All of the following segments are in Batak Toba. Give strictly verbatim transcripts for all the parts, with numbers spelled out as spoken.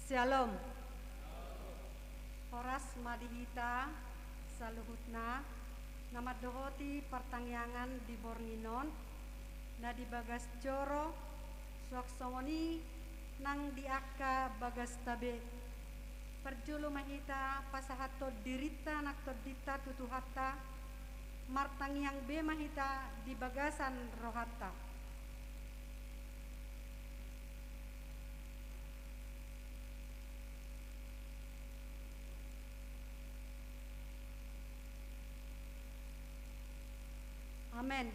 Syalom. Horas ma di hita saluhutna na mandohoti partangiangan di borngin on, na di bagas joro, suang songon i nang di angka bagasta be. Parjolo ma hita pasahathon dirinta nang tondinta tu Tuhanta, martangiang be ma hita di bagasan rohanta. Amen.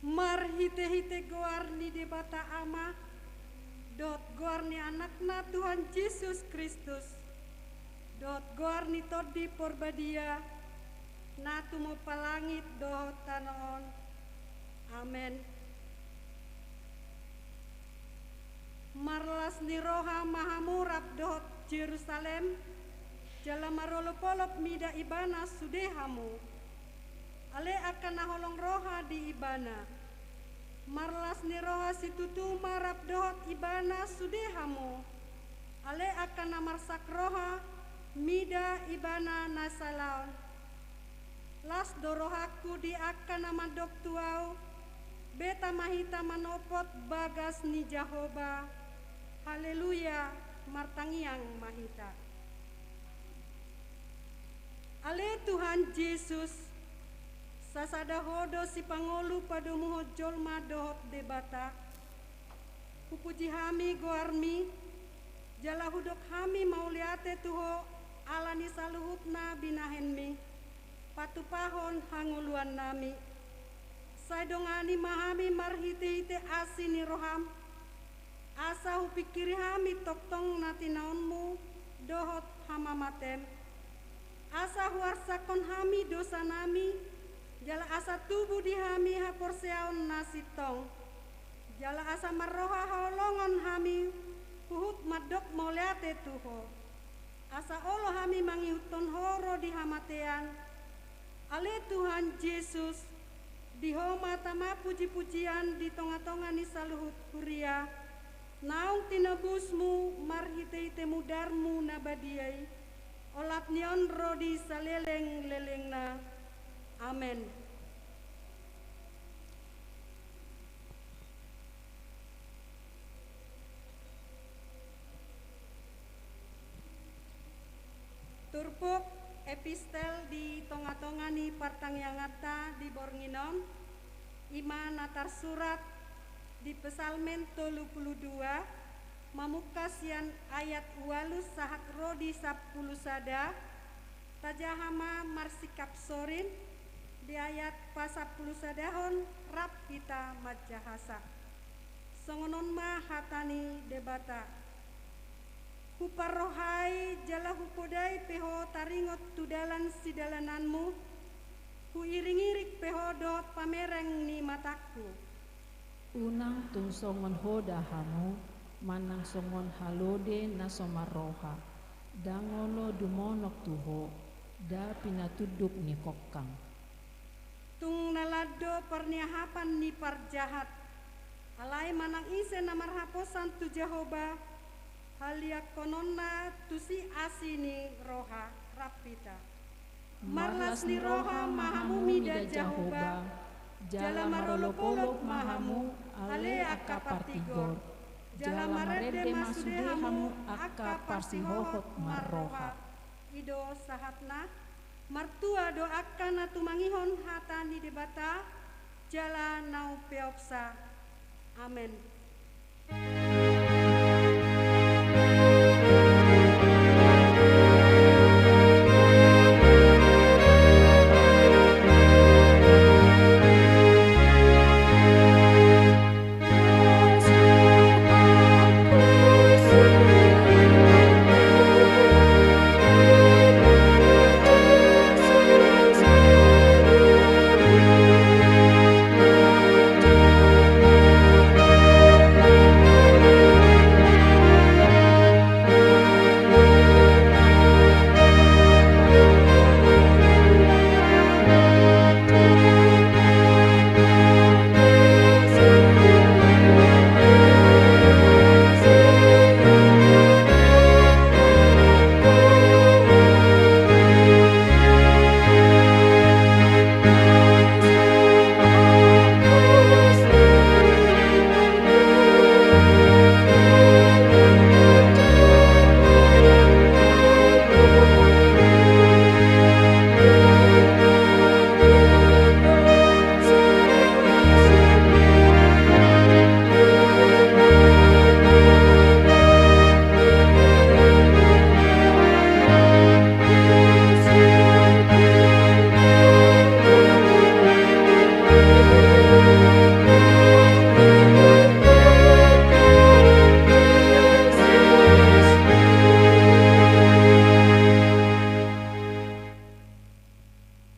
Marhitehite goar ni Debata Ama, dohot goar ni Anakna Tuhan Jesus Kristus, dohot goar ni Tondi Porbadia, na tumompa langit dohot tano on. Amen. Marlas ni roha ma hamu rap dohot Jerusalem, jala marolopolop mida ibana sude hamu. Ale angka na holong roha di ibana. Marlas ni roha situtu ma rap dohot ibana sude hamu. Ale angka na marsak roha mida ibana na salaon. Las do rohangku di angka na mandok tu ahu, beta ma hita manopot bagas ni Jahowa. Haleluya, martangiang ma hita. Ale Tuhan Jesus, sasada Ho do sipangolu padomuhon jolma dohot Debata. Hupuji hami goarmi, jala hudok hami mauliate tu Ho ala ni saluhutna binahenmi, patupahon hangoluannami. Sai dongani ma hami marhitehite asi ni roham, asa hupingkiri hami tongtong na tinaonmu dohot hamamatem. Asa huarsakhon hami dosanami, jala asa tubu di hami haporseaon na sintong. Jala asa marroha haholongon hami huhut mandok mauliate tu Ho. Asa olo hami mangihuthon Ho ro di hamatean. Ale Tuhan Jesus, di Ho ma tama pujipujian di tongatonga ni saluhut huria, naung tinobusmu marhitehite mudarmu na badia i, olat ni on ro di salelenglelengna. Amen. Turpuk epistel di tongatonga ni partangianganta di borngin on, i ma na tarsurat di Psalmen tolu pulu dua, Mamungka sian ayat ualu sahat ro di sampulu sada, tajaha ma marsikap sorin, di ayat pasampulu sadahon rap hita manjahasa. Songon on ma hata ni Debata. Huparrohai jala hupodai pe ho taringot tu dalan sidalananmu, huiringiring pe ho dohot pamereng ni matangku. Unang tung songon hoda hamu, manang songon halode na so marroha, ndang olo dumonok tu ho, nda pinatunduk ni kongkang. Tung na lan do parniahapan ni parjahat, alai manang ise na marhaposan tu Jahowa, haliangkononna tusi asi ni roha rap hita. Marlas ni roha ma hamu mida Jahowa, jala marolopolop ma hamu ale angka partigor, jala marende ma sude hamu angka parsihohot marroha. I do sahatna. Martua do angka na tumangihon hata ni Debata, jala na umpeopsa. Amen.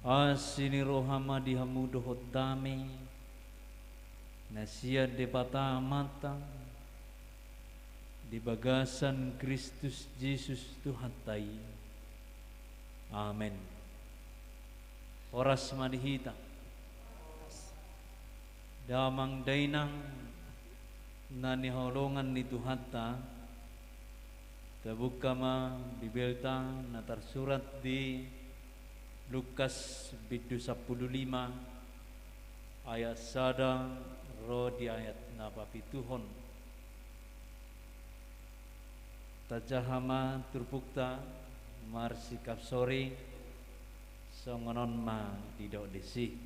Asi ni roha ma di hamu dohot dame na sian Debata Amanta di bagasan Kristus Jesus Tuhanta i. Amen. Horas ma di hita. Damang dainang na hinaholongan ni Tuhanta, tabuka ma Bibelta na tarsurat di Lukas bindu sampulu lima ayat sada ro di ayat na papituhon. Tajaha ma turpukta marsikap sorin, songon on ma didok disi.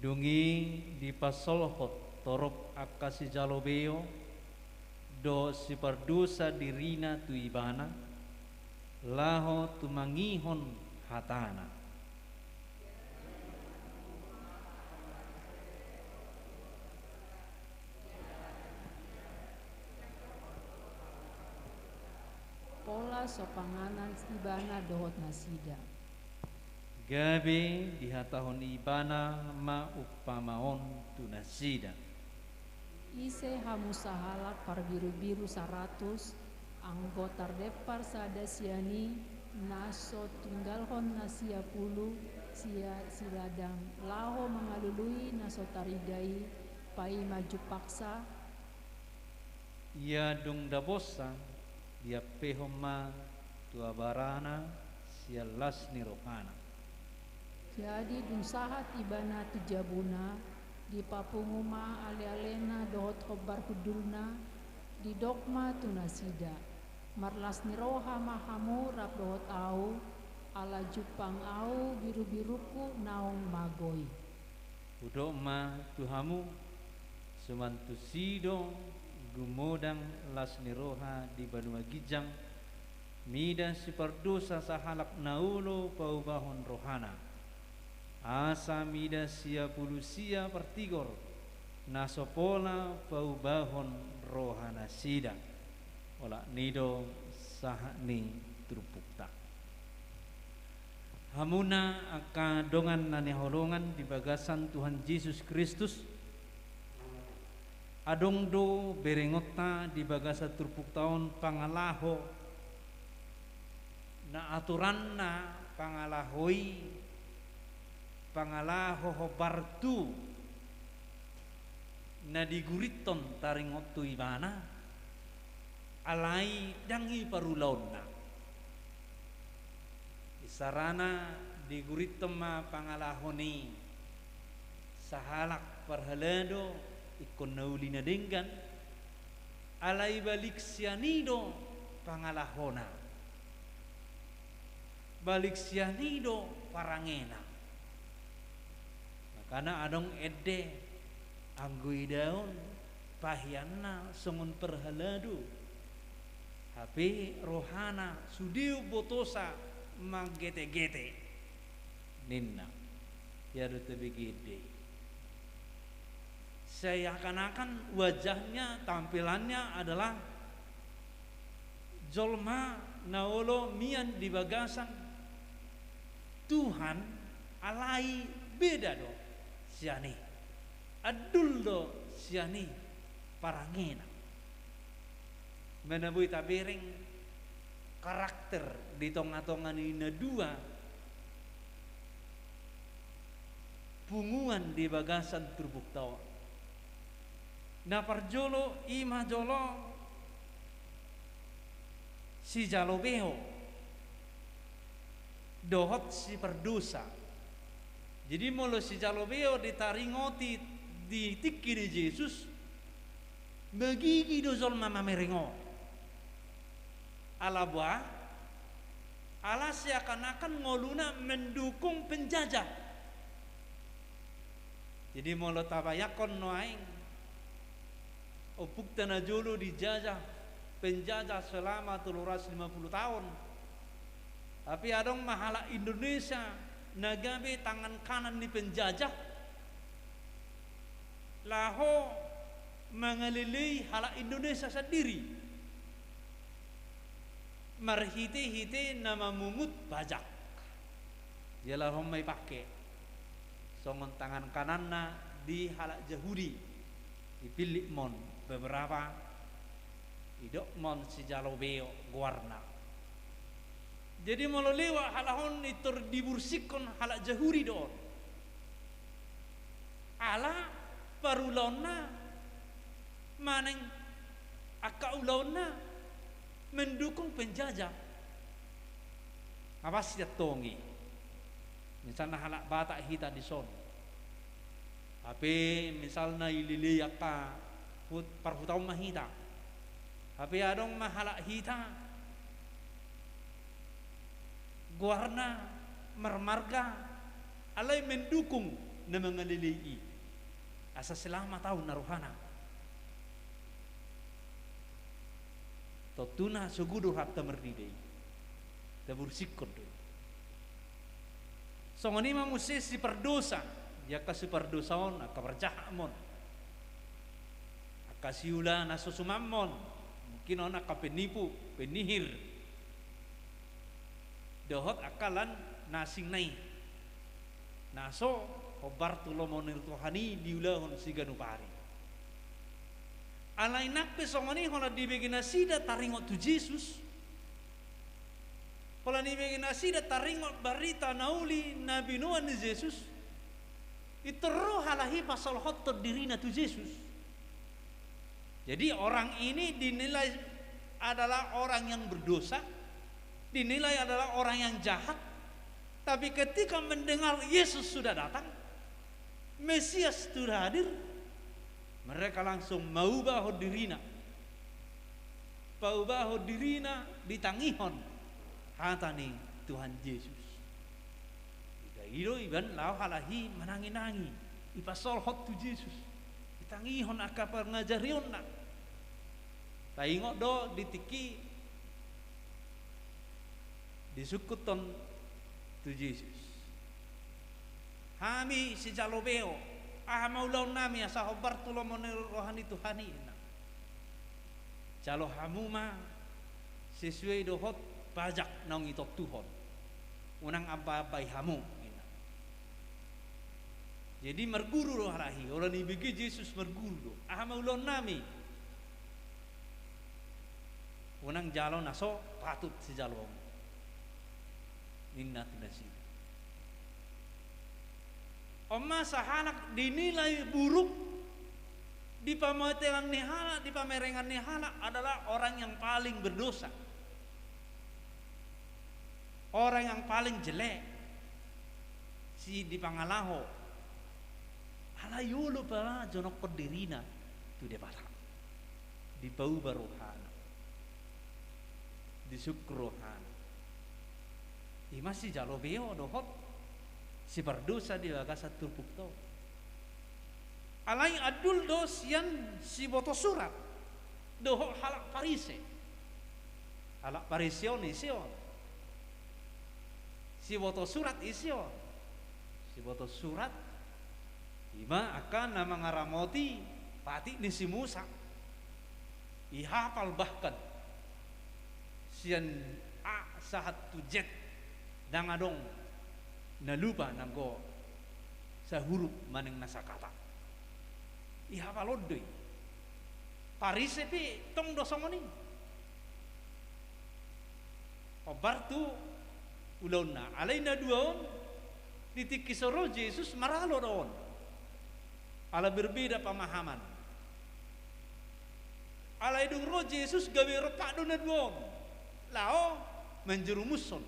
Dung i dipasolhot torop angka sijalo beo dohot sipardosa dirina tu Ibana, laho tumangihon hataNa. Pola so panganan Ibana dohot nasida. Gabe dihatahon Ibana ma umpama on tu nasida. Ise hamu sahalak parbirubiru saratus, anggo tardempar sada sian i, na so tinggalhon na sia pulu sia siladang laho mangalului na so tarida i, paima jumpangsa? Ia dung dapossa, diampehon ma tu abarana sian las ni rohana. Jadi dung sahat ibana tu jabuna, dipapungu ma alealena dohot hombar hundulna, didok ma tu nasida: Marlas ni roha ma hamu rap dohot ahu, ala jumpang ahu birubirungku naung mago i. Hudok ma tu hamu, Suman tusi do gumodang las ni roha di banua ginjang, mida sipardosa sahalak na olo paubahon rohana. Asa mida sia pulu sia partigor na so pola paubahon rohanasida. Olat ni do sahat ni turpukta. Hamuna angka dongan na hinaholongan di bagasan Tuhan Jesus Kristus, adong do berengonta di bagasan turpukta on pangalaho, na aturanna pangalaho i, pangalaho hombar tu na digurithon taringot tu ibana, alai ndang i parulaonna. Isarana digurithon ma pangalaho ni sahalak parhalado ingkon na uli na denggan, alai balik sian i do pangalahona. Balik sian i do parangena. Makana adong ende, anggo idaon pahianna songon parhalado, hape rohana sude umbotosa manggetegete, ninna. Ia do tabege ende i. Seakan-akan wajahnya, tampilannya adalah jolma na olo mian di bagasan Tuhan, alai beda do sian i. Andul do sian i parangena. Manang boi tabereng karakter di tonga-tonga ni na dua punguan di bagasan turpukta on. Na parjolo i ma jolo sijalo beo dohot sipardosa. Jadi molo sijalo beo ditaringoti di tingki ni Jesus, magigi do jolma mamereng on. Ala boha? Ala seakan-akan ngoluna mendukung penjajah. Jadi molo tabayangkon nuaeng, ompungta na jolo dijajah penjajah selama tolu ratus lima puluh taon. Tapi adong ma halak Indonesia na gabe tangan kanan ni penjajah, laho mangalelei halak Indonesia sandiri marhite-hite na mamungut pajak. Jala on ma ipake songon tangan kananna di halak Jahudi. Ipillit mon beberapa, idok mon sijalo beo goarna. Jadi molo lewat halak on, intor dibursikkon halak Jahudi do on. Ala parulaonna manang angka ulaonna mendukung penjajah. Apa sian tong i? Misalna halak Batak hita dison, hape misalna ilelei angka hut-, parhutaon ma hita, hape adong ma halak hita goarna marmarga, alai mendukung na mangalelei i. Asa selamat au na rohana. Tontuna sogo do rohanta marnida i. Tabursikkon do i. Songon i ma muse sipardosa. Di angka sipardosa on, angka parjahat mon, angka siula na so suman mon, mungkin on angka penipu, penyihir, dohot angka lan na asing na i, na so hombar tu lomo ni Tuhan i diulahon siganup ari. Alai nang pe songon i, holan dibege nasida taringot tu Jesus, holan dibege nasida taringot barita na uli na binoan ni Jesus, intor ro halak i pasolhothon dirina tu Jesus. Jadi orang ini dinilai adalah orang yang berdosa, dinilai adalah orang yang jahat, tapi ketika mendengar Yesus sudah datang, Mesias sudah hadir, mereka langsung maubahon dirina. Paubahon dirina ditangihon hata ni Tuhan Jesus. Ida i do iban laho halak i manangi-nangi, ipasolhot tu Jesus. Tangihon angka pangajarionna. Taingot do di tingki disungkun on tu Jesus. Hami sijalo beo, aha ma ulaonnami asa hombar tu lomo ni roha ni Tuhan i, ninna. Jalo hamu ma sesuai dohot pajak naung itontuhon. Unang amba-ambai hamu, ninna. Jadi marguru do halak i, olo na dibege Jesus marguru do. Aha ma ulaonnami? Unang jalo na so patut sijaloon, ninna tu nasida. On ma sahalak dinilai buruk di pamotean ni halak, di pamerengan ni halak adalah orang yang paling berdosa. Orang yang paling jelek, si dipangalaho. Alai olo pe jonok dirina tu Debata. Dipauba rohana. Disungkun rohana. I ma sijalo beo dohot sipardosa di bagasan turpukta on. Alai andul do sian siboto surat dohot halak Parise. Halak Parise on ise on? Siboto surat ise on? Siboto surat i ma angka na mangaramoti patik ni si Musa. Ihapal bahkan sian A sahat tu Z, ndang adong na lupa nanggo sahurup manang na sakata. Ihapal on do i. Parise pe tong do songon i. Hombar tu ulaonna. Alai na dua on, di tingki so ro Jesus maralo do on. Ala berbeda pamahaman. Alai dung ro Jesus gabe rompak do na dua on. Laho manjerumushon,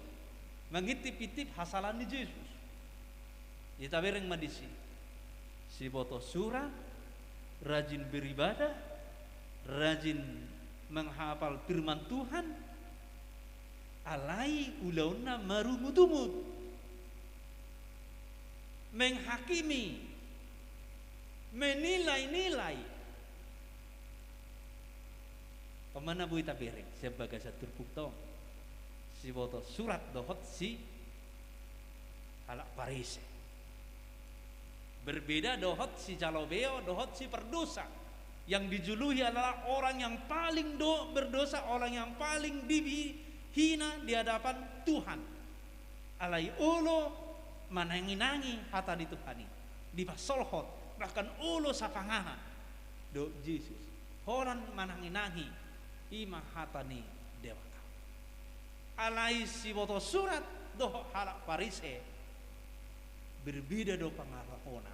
mangintip-intip hasalaan ni Jesus. Jadi tabereng ma disi. Siboto surat, rajin beribadah, rajin menghafal firman Tuhan, alai ulaonna marungut-ungut, menghakimi, menilai-nilai. On ma na boi tabereng sian bagasan turpukta on, siboto surat dohot si halak Parise. Berbeda dohot sijalo beo dohot sipardosa. Yang dijuluhi adalah orang yang paling do-, berdosa, orang yang paling dihina di hadapan Tuhan. Alai olo manangi-nangi hata ni Tuhan i, dipasolhot, bahkan olo sapanganan dohot Jesus holan manangi-nangi, i ma hata ni Debata. Alai siboto surat dohot halak Parise, berbeda do pangalahona,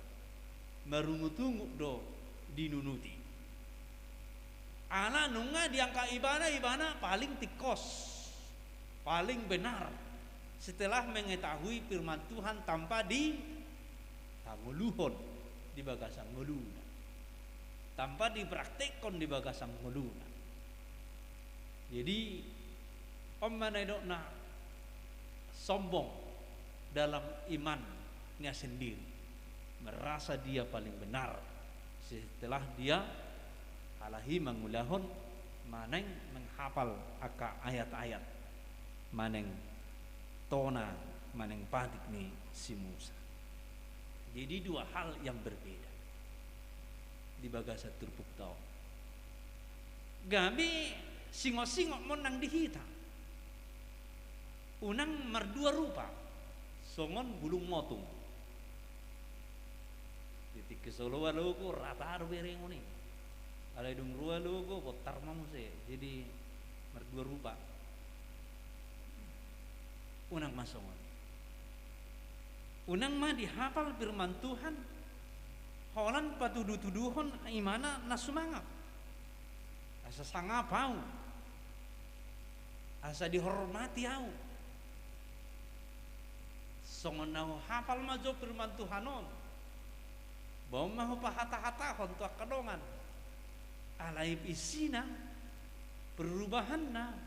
marungut-ungut do dinunuti. Ala nunga di angka ibana, ibana paling tingkos, paling benar setelah mengetahui firman Tuhan tanpa dihangoluhon di bagasan ngoluna, tanpa dipraktekhon di bagasan ngoluna. Jadi, on ma na nidokna sombong dalam imannya sendiri, merasa dia paling benar setelah dia halak i mangulahon manang menghafal angka ayat-ayat manang tona manang patik ni si Musa. Jadi dua hal yang berbeda di bagasan turpukta on. Gabe singot-singot ma on nang di hita. Unang mardua rupa songon bulung motung. Di tingki so loas logo, rata do berengon i. Alai dung loas logo, bontar ma muse. Jadi mardua rupa. Unang ma songon i. Unang ma dihapal firman Tuhan holan patudu-tuduhon imana na sumangap. Asa sangap ahu, asa dihormati ahu. Songon na huhapal ma jo firman Tuhan on, bahen ma hupahata-hatahon tu angka dongan. Alai isina, perubahanna,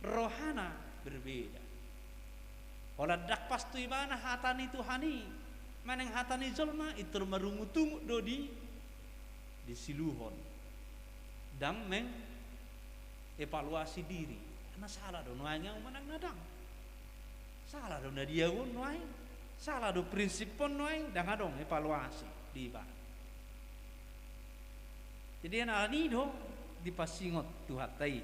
rohana berbeda. Holan ndang pas tu ibana hata ni Tuhan i manang hata ni jolma, pintor marungut-ungut do di disiluhon. Ndang mengevaluasi diri. Na sala do nuaeng ahu manang na ndang? Sala do na diagoon nuaeng? Sala do prinsiphon nuaeng? Ndang adong evaluasi di ibana. Jadi alani i do dipasingot Tuhanta i.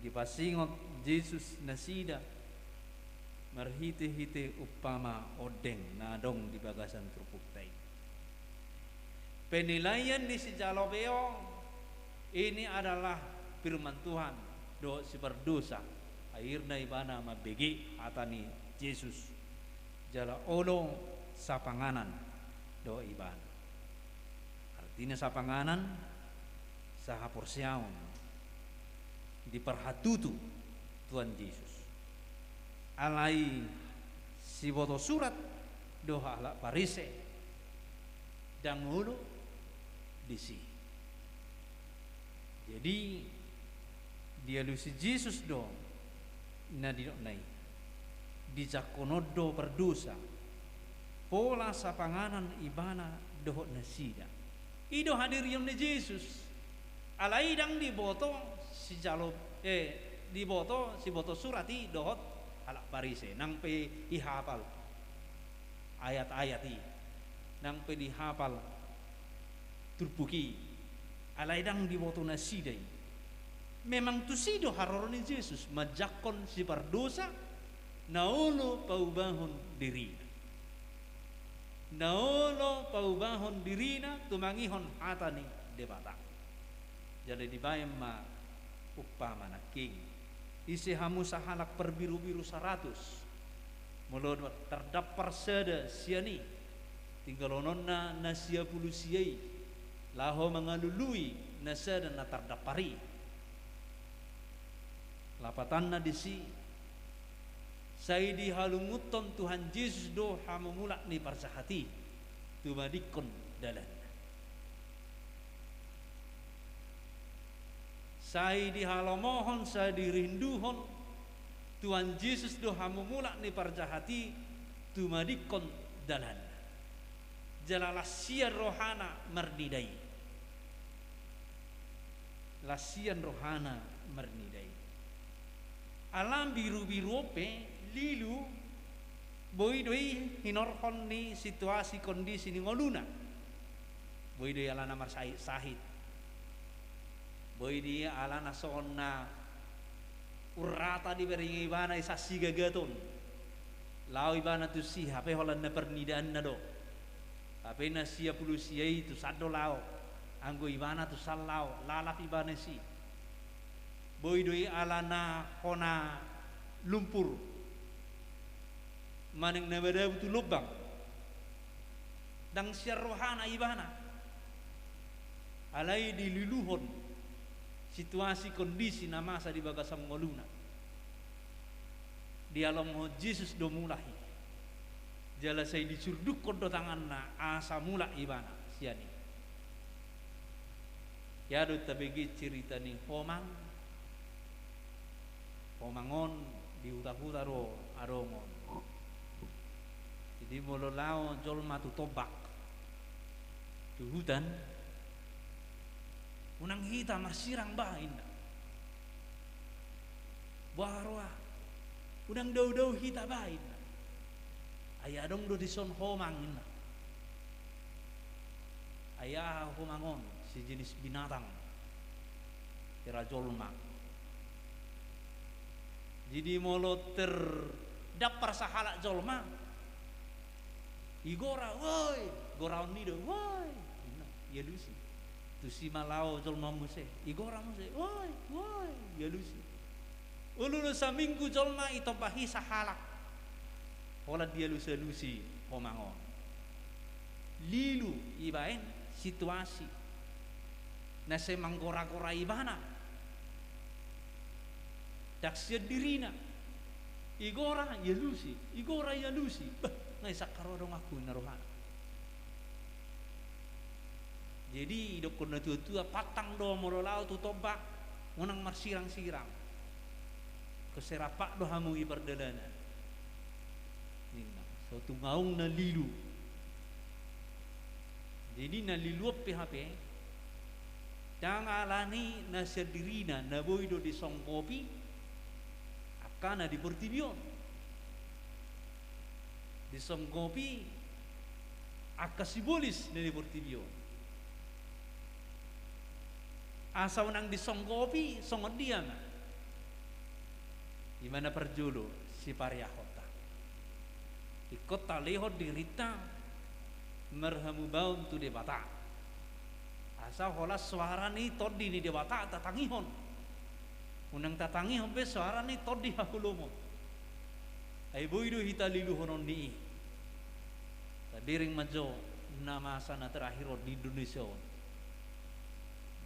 Dipasingot Jesus nasida marhitehite umpama ondeng na adong di bagasan turpukta i. Penilaian ni sijalo beong, ini adalah firman Tuhan dohot sipardosa. Akhirna ibana mambege hata ni Jesus jala olo sapanganan dohot ibana. Artina sapanganan, sahaporseaon, diparhatutu Tuhan Jesus. Alai siboto surat dohot halak Parise ndang olo disi. Jadi dialusi Jesus do na nidokna i. Dijangkon on do pardosa, pola sapanganan ibana dohot nasida. I do hadirion ni Jesus. Alai ndang diboto sijalo, eh, diboto siboto surat i dohot halak Parise, nang pe ihapal ayat-ayat i, nang pe dihapal turpuk i, alai ndang diboto nasida i. Memang tusi do haroro ni Jesus manjangkon sipardosa na olo paubahon dirina, na olo paubahon dirina tumangihon hata ni Debata. Jala dibaen ma umpama nangkin. Ise hamu sahalak parbirubiru saratus, molo tardampar sada sian i, tinggalhononna na sia pulu sia i, laho mangalului na sada na tardampar i? Lapatanna disi, sai dihalungunhon Tuhan Jesus do hamumulak ni parjahat i tumadingkon dalanna. Sai dihalomohon, sai dirinduhon Tuhan Jesus do hamumulak ni parjahat i tumadingkon dalanna. Jala las sian rohana marnida i. Las sian rohana marnida i. Ala birubiru on pe, lilu, boi do i hinorhon ni situasi kondisi ni ngoluna. Boi do i alana marsahit-sahit. Boi do i alana songon na urrata dibereng ibana i sassigagaton. Laho ibana tusi, hape holan na parnidaanna do. Hape na sia pulu sia i tusan do laho. Anggo ibana tusan laho, lalap ibana disi. Boi do i alana hona lumpur manang na madabu tu lombang. Ndang sian rohana ibana. Alai dililuhon situasi kondisi na masa di bagasan ngoluna. Dialomohon Jesus do mulak i. Jala sai disurdukhon do tanganna asa mulak ibana sian i. Ia do tabege cerita ni Homang. Homang on di huta-huta do adong on. Jadi molo laho jolma tu tombak, tu hutan, unang hita marsirang bah, inna. Boha roha, unang dao-dao hita bah, inna. Ai adong do dison Homang, inna. Ai aha Homang on? Sejenis binatang, hira jolma. Jadi molo tardampar sahalak jolma, igora, "Woi!" Goraon ni do, "Woi!" Inna, ialusi. Tusi ma laho jolma muse, igora muse, "Woi, woi!" Ialusi. Olo do saminggu jolma i tombak i sahalak. Holan dialus-alusi Homang on. Lilu ibaen situasi na sai manggora-gora ibana. Ndang sian dirina. Igora, ialusi, igora, ialusi. Bah, nga i sangkaro donganku, inna rohana. Jadi idokkon natua-tua, pantang do molo laho tu tombak, unang marsirang-sirang. Anggo sai rampak do hamu i pardalanan, ninna. So tung aung na lilu. Jadi na lilu on pe hape, ndang alani na sian dirina na boi do disonggopi angka na di portibi on. Disonggopi angka sibolis na di portibi on. Asa unang disonggopi songon dia ma? Ima na parjolo sipariahonta. Ingkon talehon dirinta marhamubaon tu Debata. Asa holan soara ni Tondi ni Debata tatangihon. Unang tatangihon be soara ni tondi haholomon. Ai boi do hita liluhonon ni i. Tabereng ma jo na masa na terakhir on di Indonesia on.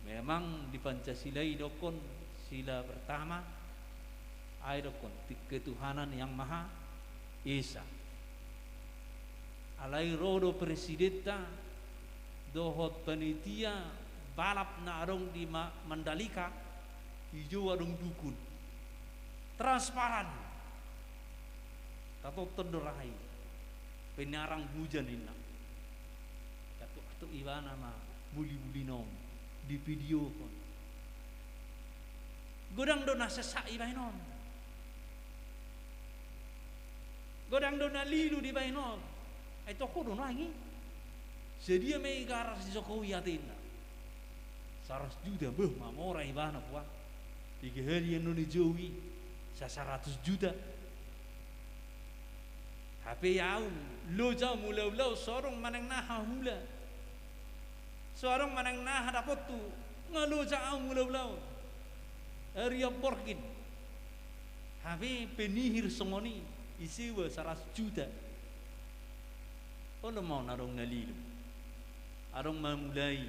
Memang di Pancasila i dokkon sila pertama, ai dokkon ti-, ketuhanan yang Maha Esa. Alai ro do presidenta dohot panitia balap na adong di Ma-, Mandalika, dijou adong dukun. Transparan. Tatonton do raha i. Penarang hujan ninna. Atuk-atuk ibana ma muli-muli naon divideohon. Godang do na sesak ibaen on. Godang do na lilu dibaen on. Ai toho do nuaeng i. Sadia ma i garas ni Jokowi ateanna. Saratus juta, beh, mamora ibana, puang. Piga hali annon dijou i, sa-, saratus juta. Hape ahu, loja mulaulaon, so adong manang na hahula. So adong manang na hadapothu, nga loja ahu mulaulaon. Ari amborgin. Hape penihir songon i, isewa saratus juta. Olo ma on adong na lilu. Adong ma mulai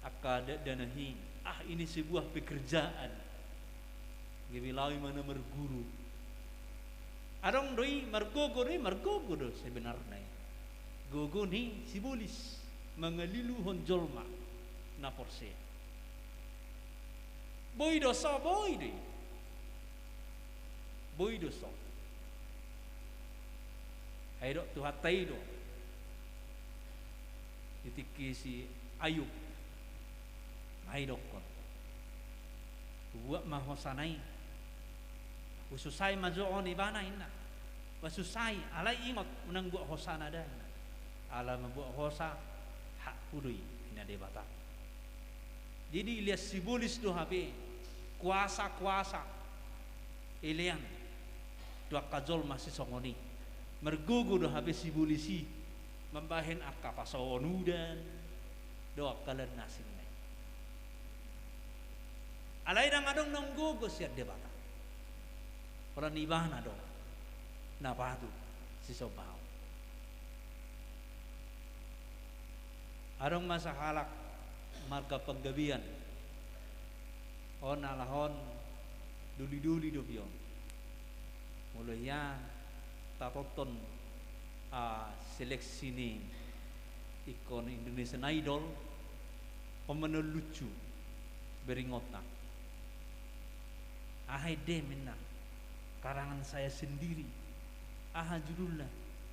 angka dakdanak i, ah, ini sebuah pekerjaan. Gabe laho ibana marguru. Adong do i margogo do i, margogo do sebenarna i. Gogo ni sibolis mangaliluhon jolma na porsea. Boi do so, boi do i. Boi do so. Ai didok Tuhanta i do di tingki si Ayub. Ai dokkon, hubuat ma hosana i. Hususai ma jo on ibana, inna. Hususai, alai ingot, unang buat hosana da, inna. Ala mambuat hosa, hakku do i, inna Debata. Jadi, liat sibolis do hape kuasa-kuasa elean tu angka jolma sisongon i. Margogo do hape sibolis i mambahen angka pasohon udan dohot angka lan na asing na i. Alai ndang adong naung gogo sian Debata. Holan ibana do na patut sisombaon. Adong ma sahalak marga Panggabean. On alahon doli-doli do pe on. Molo ia tatonton, ah, seleksi ni ingkon Indonesian Idol, on ma na lucu beringotta. Aha ende, inna, karangan saya sendiri. Aha judulna?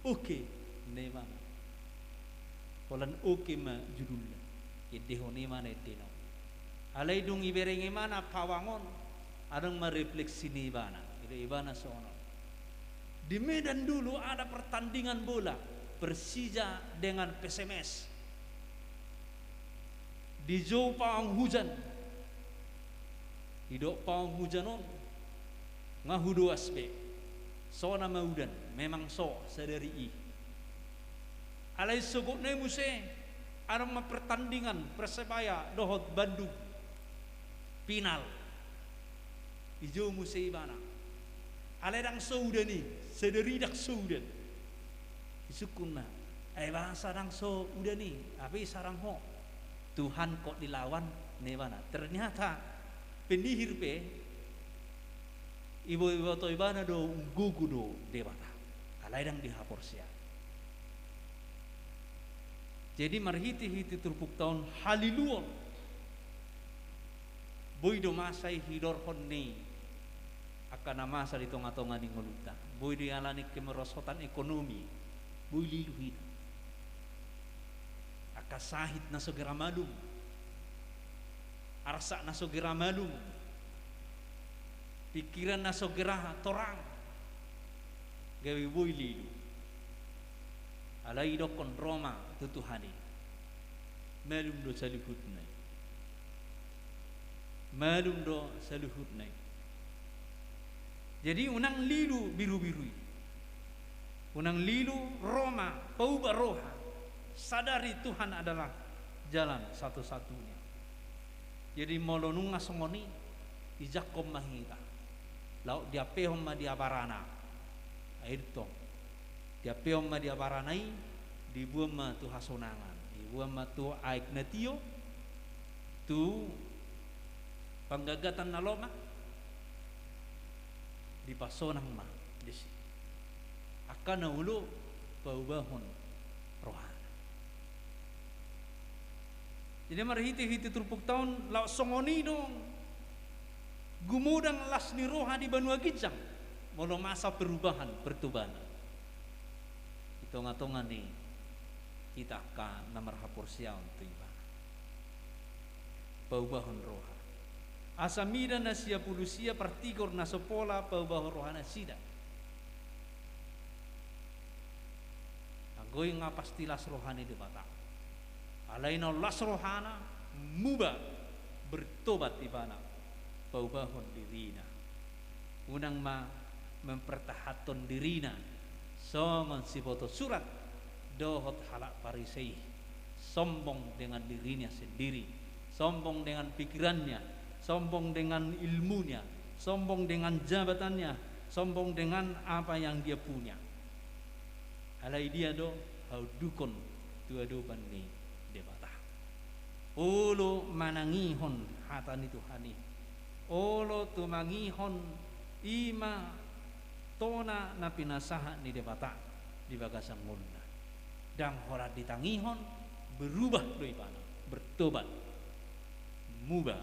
Oke, inna ibana. Holan oke ma judulna. Endehon ibana endena on. Alai dung ibereng ibana pawang on, adong ma refleksi ni ibana. Didok ibana songon on. Di Medan dulu ada pertandingan bola Persija dengan P S M S. Dijou pawang hujan. Didok pawang hujan on, nga hudoas be. So nama udan, memang so sadari i. Alai sogotna i muse, adong ma pertandingan Persebaya dohot Bandung. Final. Dijou muse ibana. Alai ndang so udan i, sadari ndang so udan. Disungkun ma, ai boasa ndang so udan i, hape isarang ho. Tuhan kok dilawan, ninna ibana. Ternyata penihir pe, ibo-, iboto ibana do umgogo do Debata. Alai ndang dihaporseai. Jadi marhite-hite turpukta on haliluon. Boi do masa i hidorhon ni angka na masa di tonga-tonga ni ngolunta. Boi do ialani kemerosotan ekonomi. Boi lilu hita. Angka Angka sahit na so gera malum, arsak na so gera malum, pikiran na so gera torang, gabe boi lilu. Alai didokkon ro ma tu Tuhan i, malum do saluhutna i. Malum do saluhutna i. Jadi unang lilu birubiru i. Unang lilu, ro ma, pauba roha. Sadari Tuhan adalah jalan satu-satunya. Jadi molo nunga songon i, dijangkon ma hita. Laho diampehon ma di abarana. Ai tong. Diampehon ma di abarana i, diboan ma tu hasonangan. Diboan ma tu aek na tio, tu panggagatan na lomak, dipasonang ma disi. Angka na olo paubahon rohana. Jadi marhite-hite turpukta on, laos songon i do gumodang las ni roha di banua ginjang, molo masa perubahan, pertobanan. Di tonga-tonga ni hita angka na marhaporseaon tu Ibana. Paubahon roha. Asa mida na sia pulu sia partigor na so pola paubahon rohanasida. Anggo i nga pasti las roha ni Debata. Alai na las rohana, muba, bertobat ibana, paubahon dirina. Unang ma mempertahanhon dirina songon siboto surat dohot halak Parisei, sombong dengan dirinya sendiri, sombong dengan pikirannya, sombong dengan ilmunya, sombong dengan jabatannya, sombong dengan apa yang dia punya. Alai dia do haundukon tu adopan ni Debata. Olo manangihon hata ni Tuhan i. Olo tumangihon i ma tona na pinasahat ni Debata di bagasan ngoluna. Ndang holan ditangihon, berubah do ibana, bertobat, muba,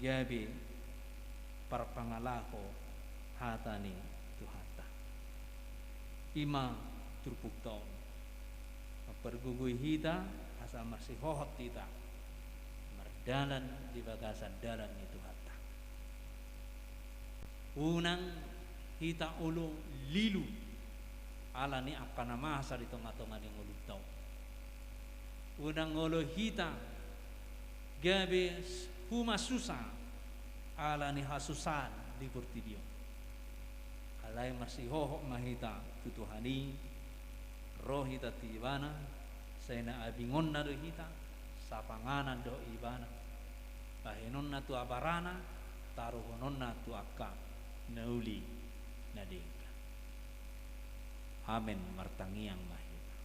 gabe parpangalaho hata ni Tuhanta. I ma turpukta on. Mampargogoi hita, asa marsihohot hita mardalan di bagasan dalan ni Tuhanta. Unang hita olo lilu ala ni angka na masa di tonga-tonga ni ngolunta on. Unang olo hita gabe humasusa ala ni hasusaan di portibi on. Alai marsihohot ma hita tu Tuhan i, ro hita tu Ibana, sai na abingonna do hita, sapanganan do Ibana, bahenonna tu abarana, taruhononna tu angka na uli na denggan. Amen. Martangiang ma hita.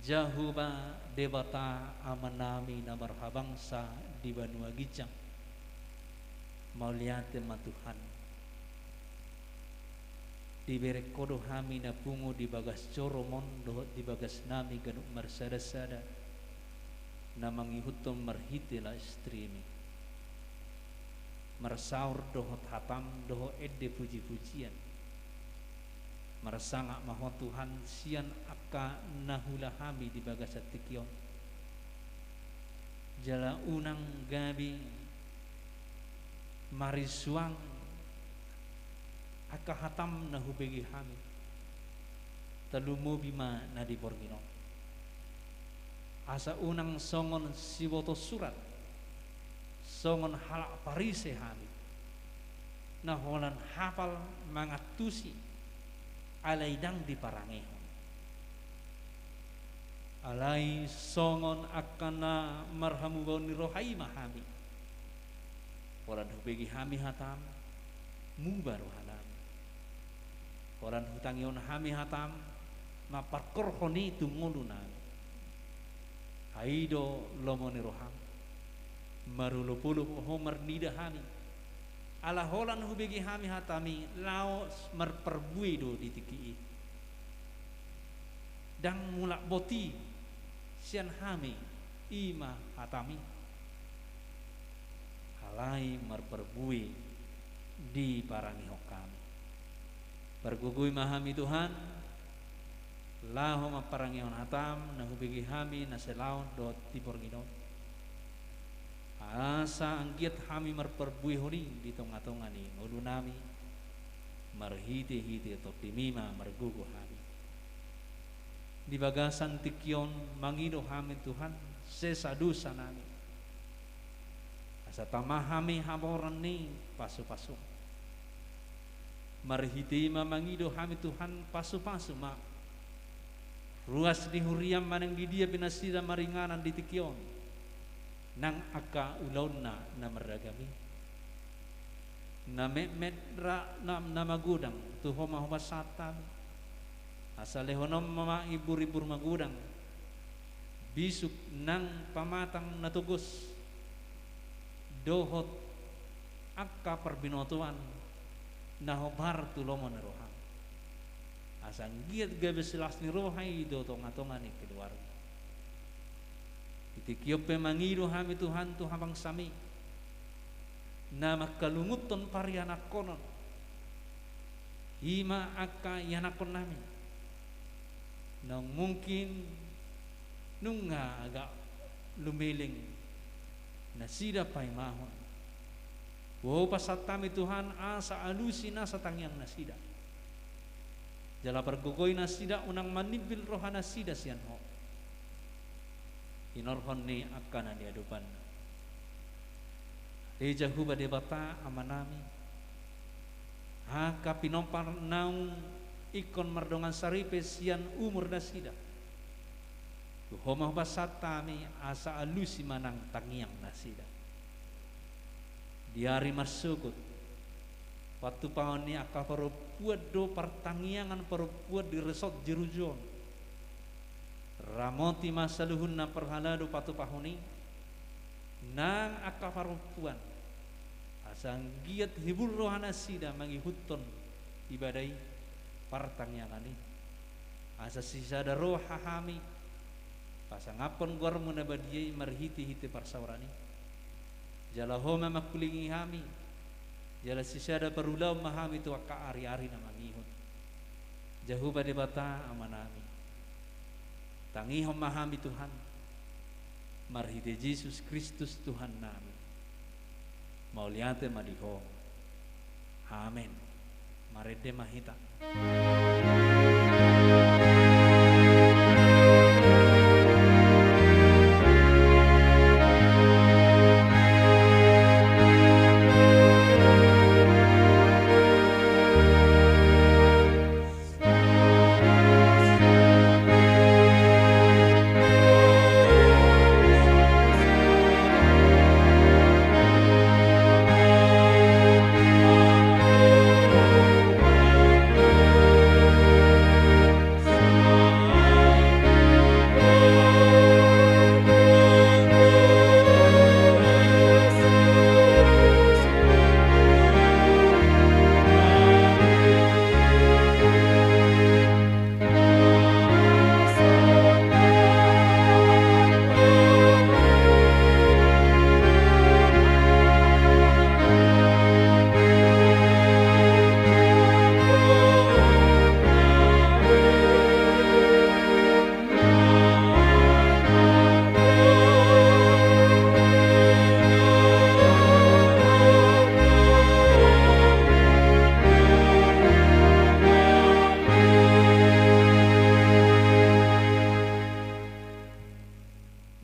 Jahowa Debata Amanami na marhabangsa di banua ginjang, mauliate ma Tuhan. Dibereng Ho do hami na pungu di bagas joro-Mon dohot di bagas nami ganup marsada-sada na mangihuthon marhite live streaming. Marsaor dohot hataM dohot ende puji-pujian. Marsangap ma Ho Tuhan sian angka na huula hami di bagasan tingki on. Jala unang gabe marisuang angka hataM na hubege hami. Tarlumobi ma na di borngin on. Asa unang songon siboto surat, songon halak Parise hami, na holan hapal mangantusi, alai ndang diparangehon. Alai songon angka na marhamubaon ni roha i ma hami. Holan hubege hami hataM, muba rohanami. Holan hutangihon hami hataM, mamparkorhon i tu ngolunami. Ai do lomo ni rohaM, marolop-olop Ho marnida hami. Ala holan hubege hami hataMi, laos marparbue do di tingki i. Ndang mulak boti sian hami, i ma hataMi. Alai marparbue diparangehon hami. Pargogoi ma hami Tuhan, Laho mamparangehon hatam na hubege hami na silaon dohot di borngin on, asa anggiat hami marparbuehon i di tongatonga ni ngolunami, marhitehite Tondimi ma margogo hami. Di bagasan tingki on mangido hami Tuhan sesa dosanami, asa tama hami hamoraon ni pasupasum. Marhite i ma mangido hami Tuhan pasupasu ma ruas ni huriam manang di dia pe nasida maringanan di tingki on nang angka ulaonna na marragam i. Na metmet ra na, na magodang tu Ho ma hupasahat hami, asa lehononmu ma imburimbur magodang, bisuk nang pamatang na togos, dohot angka parbinotoan na hombar tu lomo ni roham, asa anggiat gabe silas ni roha i do tongatonga ni keluarga. Di tingki on pe mangido hami Tuhan tu habangsami na mangkalungunhon parianakhonon, i ma angka ianakhonnami naung mungkin nunga agak lumeleng nasida paimahon. Hupasahat hami Tuhan asa alusi nasa tangiang nasida, jala pargogoi nasida unang manimbil roha nasida sian Ho hinorhon ni angka na niadopanna. Ale Jahowa Debata Amanami, angka pinompar naung ingkon mardongan saripe sian umur nasida, tu Ho ma hupasahat hami asa alusi ma nang tangiang nasida. Di ari marsogot, patupaon ni angka parompuan do partangiangan parompuan di resort Jerujo on. Ramoti ma saluhutna parhalado patupahon i nang angka parompuan, asa anggiat hibul roha nasida mangihuthon ibadah i, partangiangan i. Asa sisada roha hami pasangaphon goarmu na badia i marhitehite parsaoran i. Jala Ho ma mangkulingi hami, jala sisada parulaon ma hami tu angka ariari na mangihut. Jahowa Debata Amanami, tangihon ma hami Tuhan, marhite Jesus Kristus Tuhannami. Mauliate ma di Ho. Amen. Marende ma hita.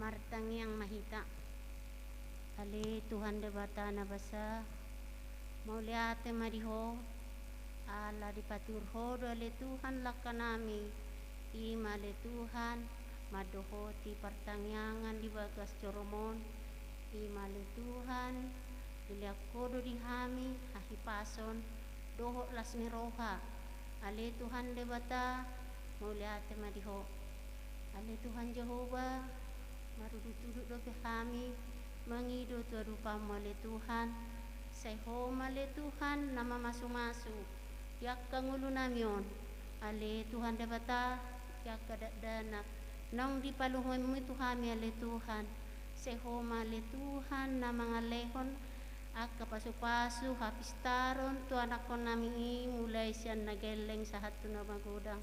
Martangiang ma hita. Ale Tuhan Debata na basa, mauliate ma di Ho, ala dipatiur Ho do ale Tuhan langkanami, i ma ale Tuhan, mandohoti partangiangan di bagas joromon, i ma ale Tuhan, dilehon Ho do di hami hahipason, dohot las ni roha. Ale Tuhan Debata, mauliate ma di Ho. Ale Tuhan Jahowa, marudutudut dope hami mangido tu adopanmu ale Tuhan. Sai Ho ma ale Tuhan na mamasumasu di angka ngolunami on. Ale Tuhan Debata, di angka dakdanak naung dipaluhonmu tu hami ale Tuhan. Sai Ho ma ale Tuhan na mangalehon angka pasupasu hapistaron tu anakhonnami i mulai sian na gelleng sahat tu na magodang.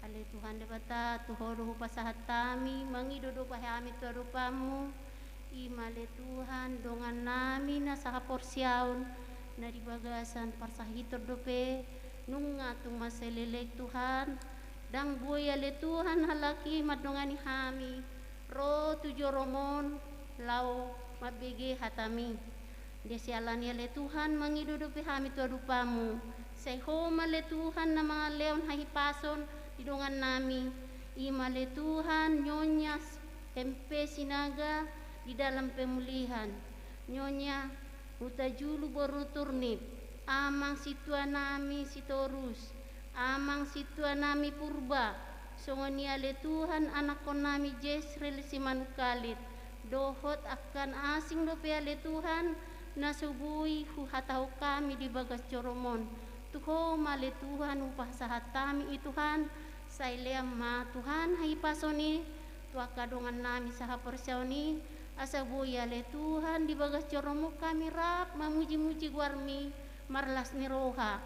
Ale Tuhan Debata, tu Ho do hupasahat hami, mangido dope hami tu adopanMu. I ma ale Tuhan, dongannami na sahaporseaon, na di bagasan parsahiton dope, nunga tung mansai leleng Tuhan, ndang boi ale Tuhan halak i mandongani hami, ro tu joroMon, laho mambege hataMi. Di siala ni i ale Tuhan, mangido dope hami tu adopanMu. Sai Ho ma ale Tuhan na mangalehon hahipason di dongannami. I ma ale Tuhan, Nyonya S-, M P Sinaga di dalam pemulihan. Nyonya Hutajulu boru Turnip, Amang Situanami Sitorus, Amang Situanami Purba, songon i ale Tuhan anakkonnami Jesril Simanungkalit, dohot angka na asing dope ale Tuhan, na so boi huhatahon hami di bagas joroMon. Tu Ho ma ale Tuhan hupasahat hami i Tuhan, sai lean ma Tuhan hahipason i, tu angka dongannami sahaporseaon i, asa boi ale Tuhan di bagas joroMon hami rap mamujimuji goarMi, marlas ni roha.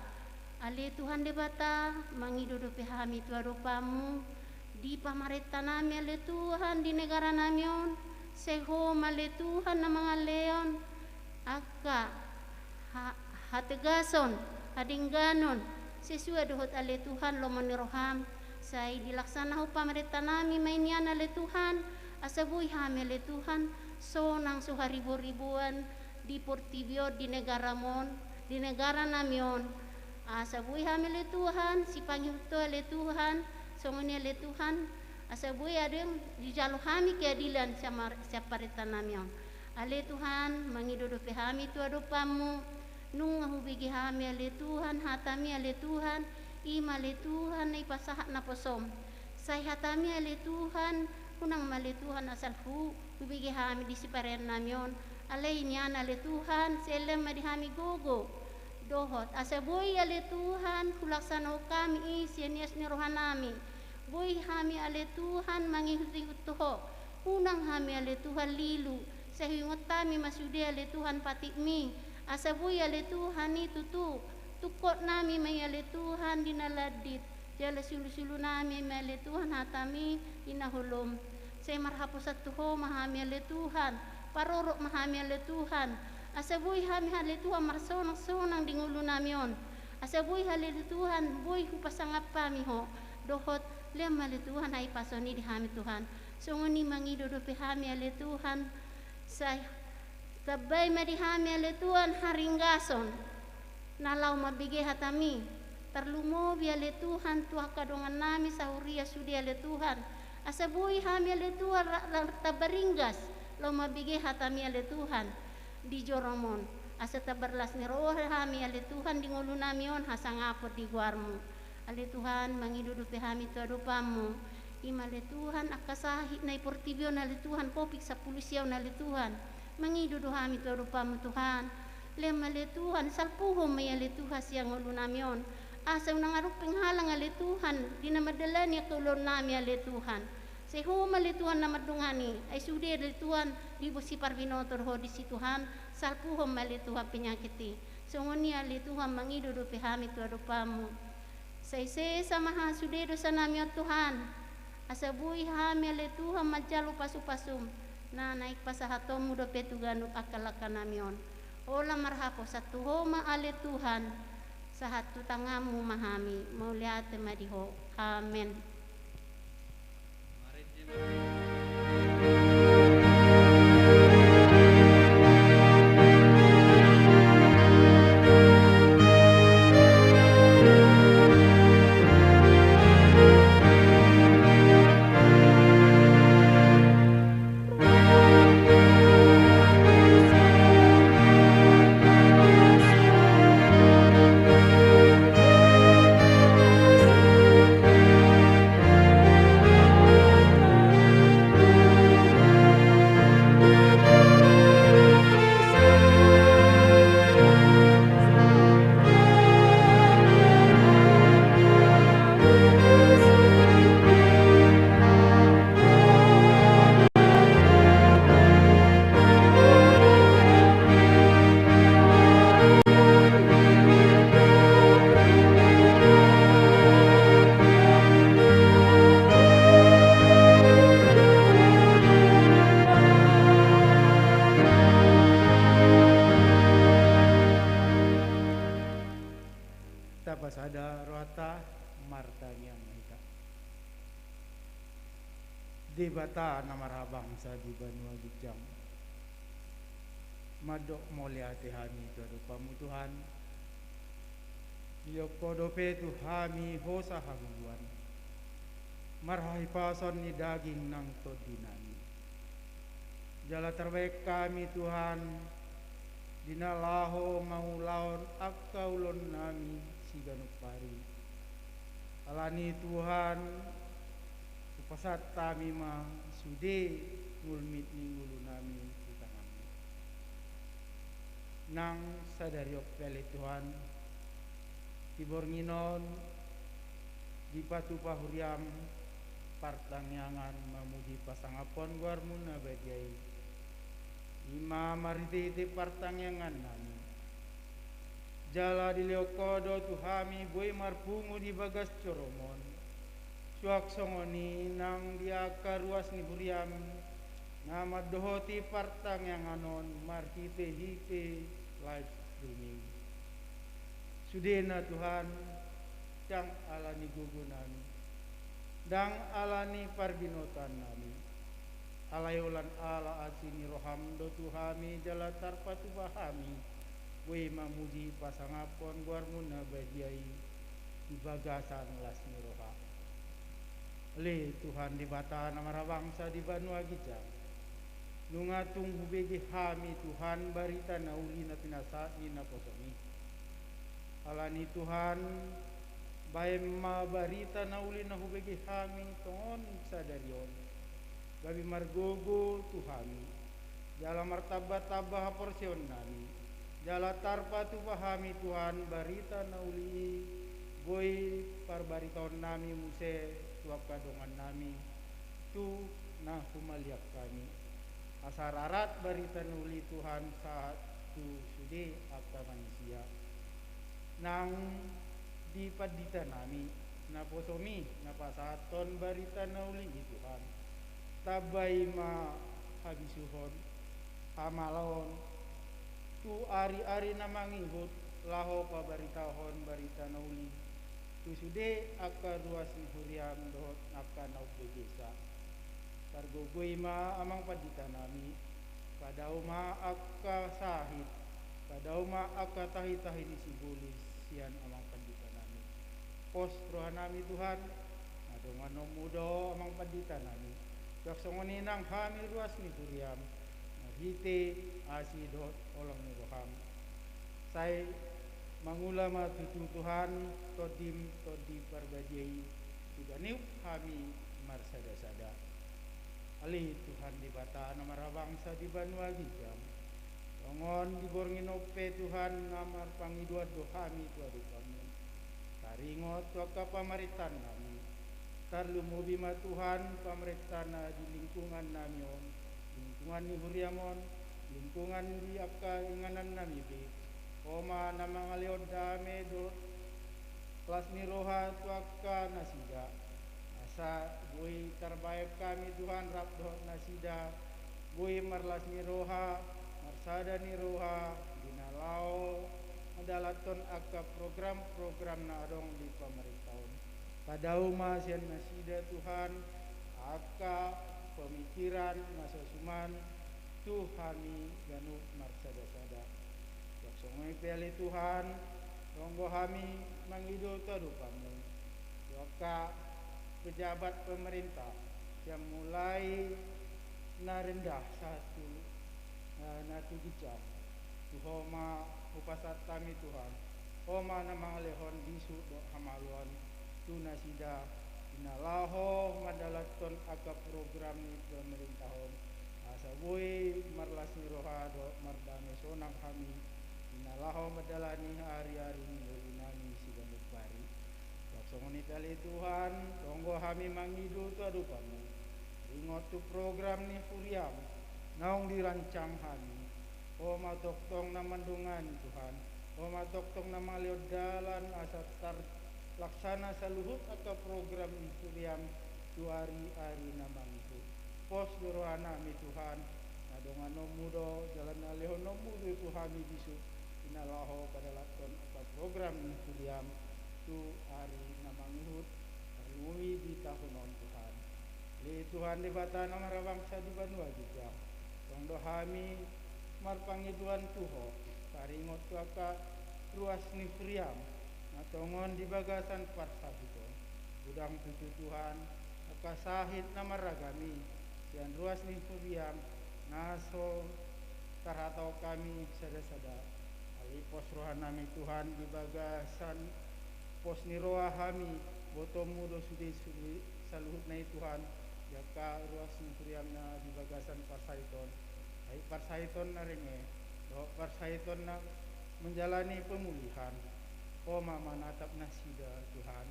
Ale Tuhan Debata, mangido dope hami tu adopanMu, di pamarentanami ale Tuhan di negaranami on, sai Ho ma ale Tuhan na mangalehon, angka ha-, hategason, hadengganon, sesuai dohot ale Tuhan lomo ni rohaM, sai dilaksanahon pamarentanami ma i nian ale Tuhan, asa boi hami ale Tuhan, sonang so hariboriboan, di portibi on, di negaraMon, di negaranami on, asa boi hami ale Tuhan, sipangihut Ho ale Tuhan, songon i ale Tuhan, asa boi adong dijalo hami keadilan sian mar-, sian parentanami on. Ale Tuhan, mangido dope hami tu adopanMu, nunga hubege hami ale Tuhan, hataMi ale Tuhan, i ma ale Tuhan, na ipasahat naposoM. Sai hataMi ale Tuhan, unang ma ale Tuhan asal hu-, hubege hami di sipareannami on, alai i nian ale Tuhan, sai lean ma di hami gogo. Dohot, asa boi ale Tuhan, hulaksanahon hami i sian ias ni rohanami. Boi hami ale Tuhan, mangihutihut tu Ho. Unang hami ale Tuhan lilu, sai huingot hami ma sude ale Tuhan patikMi. Asa boi ale Tuhan i tutu, tungkotnami ma i ale Tuhan di na landit. Jala sulusulunami ma ale Tuhan hataMi di na holom. Sai marhaposan tu Ho ma hami ale Tuhan, parorot ma hami ale Tuhan. Asa boi hami ale Tuhan marsonangsonang di ngolunami on. Asa boi ale Tuhan, boi hupasangap hami Ho. Dohot, lean ma ale Tuhan hahipason i di hami Tuhan. Songon i mangido dope hami ale Tuhan. Sai tambai ma di hami ale Tuhan haringgason, na laho mambege hataMi, tarlumobi ale Tuhan tu angka dongannami sahuria sude ale Tuhan, asa boi hami ale Tuhan ra-, ra-, tamba ringgas, laho mambege hataMi ale Tuhan, di joroMon, asa tamba las ni roha hami ale Tuhan di ngolunami on hasangapon di goarMu. Ale Tuhan, mangido dope hami tu adopanMu. I ma ale Tuhan, angka sahit na i portibi on ale Tuhan, Covid sampulu sia on ale Tuhan. Mangido do hami tu adopanMu Tuhan. Lean ma ale Tuhan, salpuhon ma i ale Tuhan sian ngolunami on. Asa unang adong penghalang ale Tuhan, di na mandalani angka ulaonnami ale Tuhan. Sai Ho ma ale Tuhan na mandongani, ai sude ale Tuhan, diboan siparbinoto do Ho disi Tuhan, salpuhon ma ale Tuhan penyakit i. Songon i ale Tuhan mangido dope hami tu adopanMu. Sai sesa ma ha sude dosanami on Tuhan. Asa boi hami ale Tuhan manjalo pasupasuM, na naeng pasahatonMu dope tu ganup angka langkanami on. Holan marhaposan tu Ho ma ale Tuhan, sahat tu tanganMu ma hami, mauliate ma di Ho. Amen. Sada rohanta, martangiang ma hita. Debata na marhabangsa di banua ginjang, mandok mauliate hami tu adopanmu Tuhan. Dilehon Ho dope tu hami hosa hangoluan, marhahipason ni daging nang tondinami. Jala tarbahen hami Tuhan, di na laho mangulahon angka ulaonnami siganup ari. Alani Tuhan, hupasahat hami ma sude ngolngol ni ngolunami tu tanganmu. Nang sadari on pe ale Tuhan, di borngin on dipatupa huriam partangiangan mamuji pasangaphon goarmu na badia i. I ma marhitehite partangiangannami. Jala dilehon Ho do tu hami boi marpungu di bagas joroMon. Suang songon i nang di angka ruas ni huriam na mandohoti partangiangan on marhitehite live streaming. Sudena Tuhan, ndang alani gogonami, ndang alani parbinotoannami, alai holan ala asi ni roham do tu hami jala tarpatupa hami boi mamuji pasangaphon goarmu na badia i di bagasan las ni roha. Ale Tuhan Debata na marhabangsa di banua ginjang, nunga tung hubege hami Tuhan barita na uli na pinasahat ni naposomi. Alani Tuhan, bahen ma barita na uli na hubege hami tongon sadari on gabe margogo tu hami, jala martambatamba haporseaonnami, jala tarpatupa hami Tuhan barita na uli i boi parbaritaonnami muse tu angka dongannami tu na humaliang hami. Asa rarat barita na uli Tuhan sahat tu sude angka manisia. Nang di panditanami, naposomi na pasahathon barita na uli i Tuhan, tambai ma habisuhon, hamalaon tu ari-ari na mangihut laho pabaritahon barita na uli tu sude angka ruas ni huriam dohot angka na umbegesa. Pargogoi ma amang panditanami, padao ma angka sahit, padao ma angka tahi-tahi ni sibolis sian amang panditanami. Pos rohanami Tuhan, na donganonmu do amang panditanami. Suang songon i nang hami ruas ni huriam, marhite asi dohot holong ni roham. Sai mangula ma tutu Tuhan, tondim tondi parbadia i, tu ganup hami marsada-sada. Ale Tuhan Debata na marhabangsa di banua ginjang, tongon di borngin on pe Tuhan na marpangidoan do hami tu adopanmu. Taringot tu angka pamarentaannami. Tarlumobi ma Tuhan pamarenta na di lingkungannami on, lingkungan ni huriam on, lingkungan di angka inganannami be. Ho ma na mangalehon dame dohot las ni roha tu angka nasida. Asa boi tarbahen hami Tuhan rap dohot nasida, boi marlas ni roha, marsada ni roha, di na laho mandalanhon angka program-program na adong di pamarenta on. Padao ma sian nasida Tuhan, angka pemikiran na so suman tu hami ganup marsada-sada. Suang songon i pe ale Tuhan, ro do hami mangido tu adopanmu tu angka pejabat pemerintah, sian mulai na rendah sahat tu, eh, na tu ginjang. Tu Ho ma hupasahat hami Tuhan, Ho ma na mangalehon bisuk dohot hamaluon tu nasida, di na laho mandalanhon angka program ni pemerintah on, asa boi marlas ni roha dohot mardame sonang hami, di na laho mandalani ari-ari ni ngolunami siganup ari. Suang songon i pe ale Tuhan, ro do hami mangido tu adopanmu, ringot tu program ni huriam naung dirancang hami. Ho ma tongtong na mandongani Tuhan, Ho ma tongtong na mangalehon dalan asa tarlaksana saluhut angka program ni huriam tu ari-ari na mangihut. Pos do rohanami Tuhan, na donganonmu do jala na lehononmu do tu hami bisuk, di na laho padalanhon angka program ni huriam. tu ari na mangihut, tarlumobi di taon on Tuhan. Ale Tuhan Debata na marhabangsa di banua ginjang, tong do hami marpangidoan tu Ho, taringot tu angka ruas ni huriam na tongon di bagasan parsahiton. Godang tutu Tuhan angka sahit na marragam i sian ruas ni huriam na so tarhatahon hami sada-sada. Alai pos rohanami Tuhan di bagasan pos ni roha hami, botoMu do sude sulu-, saluhutna i Tuhan, di angka ruas ni huriam na di bagasan parsahiton. Ai parsahiton na renge, dohot parsahiton na menjalani pemulihan. Ho ma manatap nasida Tuhan,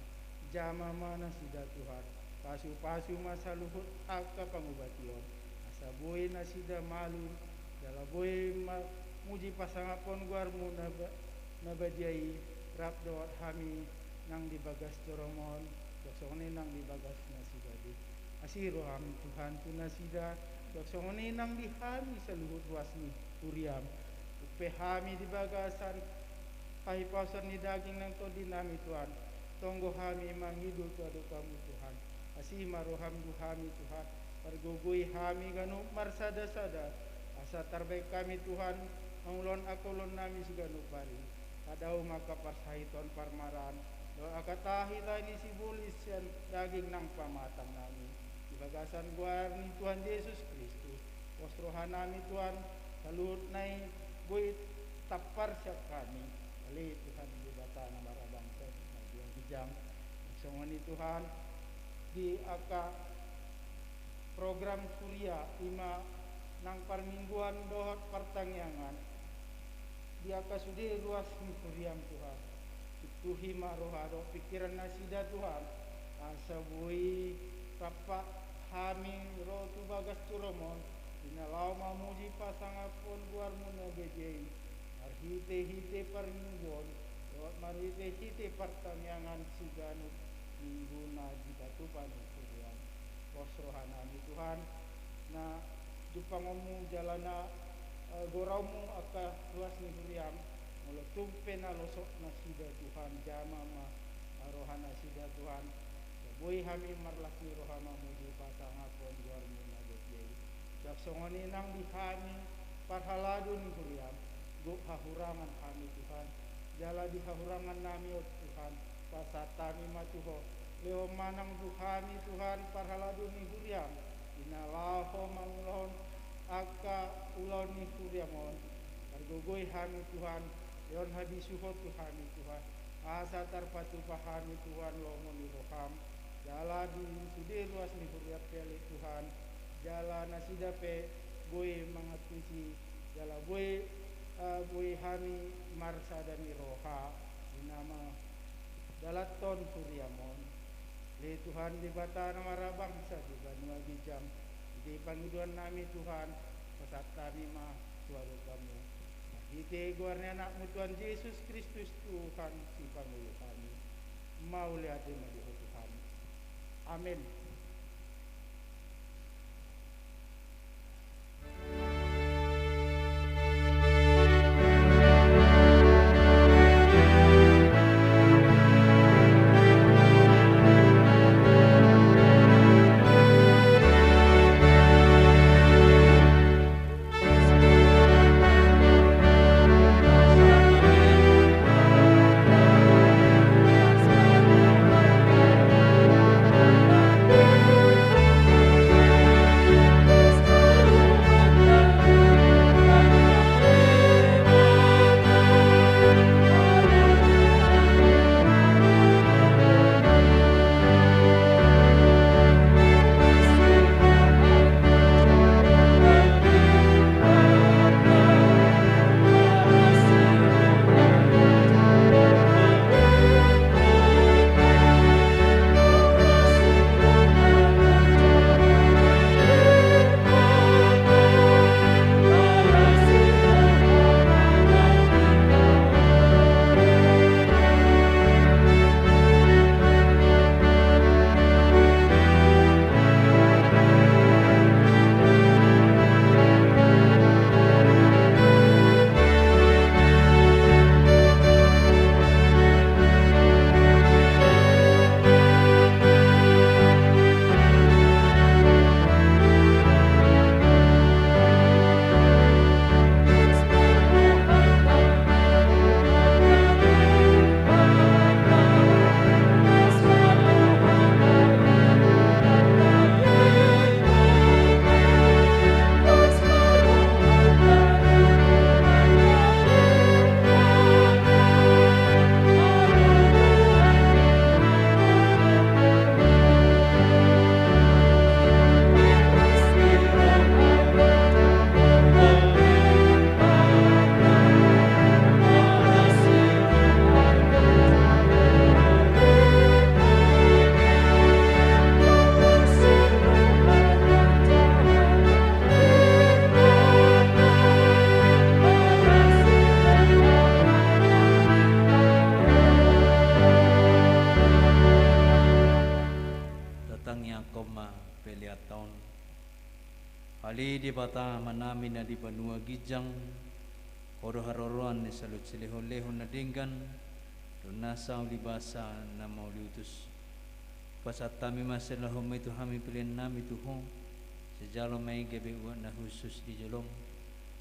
jama ma nasida Tuhan, pasu-pasu ma saluhut angka pangubation, asa boi nasida malum, jala boi ma muji pasangaphon goarMu na ba-, na badia i, rap dohot hami nang di bagas joroM on, dohot songon i nang di bagas nasida i. Asi rohaM Tuhan tu nasida, dohot songon i nang di hami saluhut ruas ni huriam. Tung pe hami di bagasan hahipason ni daging nang tondinami Tuhan, tonggo hami mangido tu adopanMu Tuhan. Asi ma rohaM tu hami Tuhan, pargogoi hami ganup marsada-sada, asa tarbaen hami Tuhan mangulahon angka ulaonnami siganup ari. Tadao ma angka parsahiton parmaraan, dohot angka tahi-tahi ni sibolis sian daging nang pamatangnami. Di bagasan goar ni Tuhan Jesus Kristus, pos rohanami Tuhan, saluhutna i boi tampar sian hami. Ale Tuhan Debata na marhabangsa di banua ginjang, songon i Tuhan, di angka program huria, i ma nang parmingguan dohot partangiangan, di angka sude ruas ni huriaM Tuhan. Tuktuhi ma roha dohot pingkiran nasida Tuhan, asa boi rap hami ro tu bagas joroM on, di na laho mamuji pasangaphon goarMu na badia i, marhite-hite parmingguon, dohot marhite-hite partangiangan siganup minggu na dipatupa ni huriaM. Pos rohanami Tuhan, na jumpangonMu jala na, eh, goraonMu angka ruas ni huriaM, molo tung pe na losok nasida Tuhan, jama ma, eh, roha nasida Tuhan, asa boi hami marlas ni roha mamuji pasangaphon goarMu na badia i. Jala songon i nang di hami parhalado ni huriaM, gok hahurangan hami Tuhan, jala di hahurangannami on Tuhan, pasahat hami ma tu Ho. Lehon ma nang tu hami Tuhan parhalado ni huriaM, di na laho mangulahon angka ulaon ni huriaM on. Pargogoi hami Tuhan, lehon habisuhon tu hami Tuhan, asa tarpatupa hami Tuhan lomo ni rohaM, jala di sude ruas ni huriaM pe ale Tuhan, jala nasida pe boi mangantusi, jala boi, eh, boi hami marsada ni roha, di na mandalanhon huriaM on. Ale Tuhan Debata na marhabangsa di banua ginjang, di pangidoannami Tuhan, pasahat hami ma tu adopanMu. Marhite goar ni AnakMu Tuhan Jesus Kristus Tuhan Sipangolu hami. Mauliate ma di Ho Tuhan. Amen. Debata Amanami na di banua ginjang, Ho do haroroan ni saluhut silehon-lehon na denggan dohot nasa uli basa na mauliutus. Pasahat hami ma sian rohaM i tu hami pelean nami tu Ho. Sai jalo ma i gabe uap na hushus di jolom.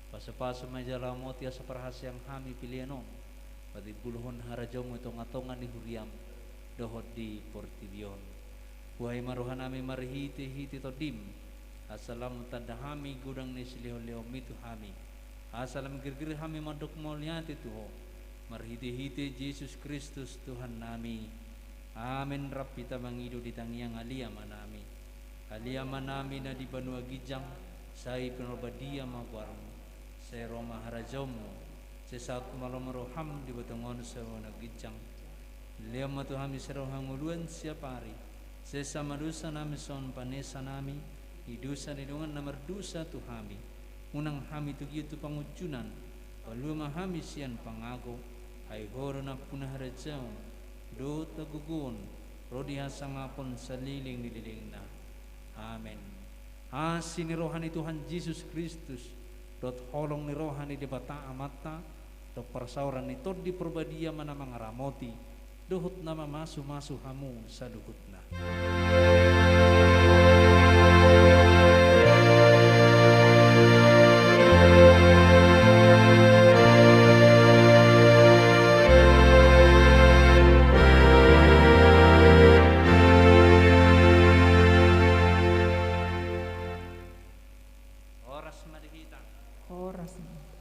Pasu-pasu ma i jala ramoti asa parhaseang hami pelean on patimbulhon harajaonMu di tonga-tonga ni huriaM dohot di portibi on. Buhai ma rohanami marhite-hite TondiM, asa lam tanda hami godang ni silehon-lehonMi tu hami, asa lam girgir hami mandok mauliate tu Ho, marhite-hite Jesus Kristus Tuhannami. Amen. Rap hita mangido di tangiang Ale Amanami. Ale Amanami na di banua ginjang, sai pinarbadia ma goarMu, sai ro ma harajaonMu, sai saut ma lomo rohaM di banua tonga on songon na ginjang. Lehon ma tu hami sadari on hangoluan siapari. Sesa ma dosanami songon panesanami di dosa ni dongan na mardosa tu hami. Unang hami togihon tu pangunjunan. Palua ma hami sian pangago. Ai Ho do nampuna harajaon dohot hagogoon ro di hasangapon saleleng ni lelengna. Amen. Asi ni roha ni Tuhan Jesus Kristus, dohot holong ni roha ni Debata Amanta, dohot parsaoran ni Tondi Parbadia ma na mangaramoti dohot na mamasu-masu hamu saluhutna. Horas ma di hita. Horas ma.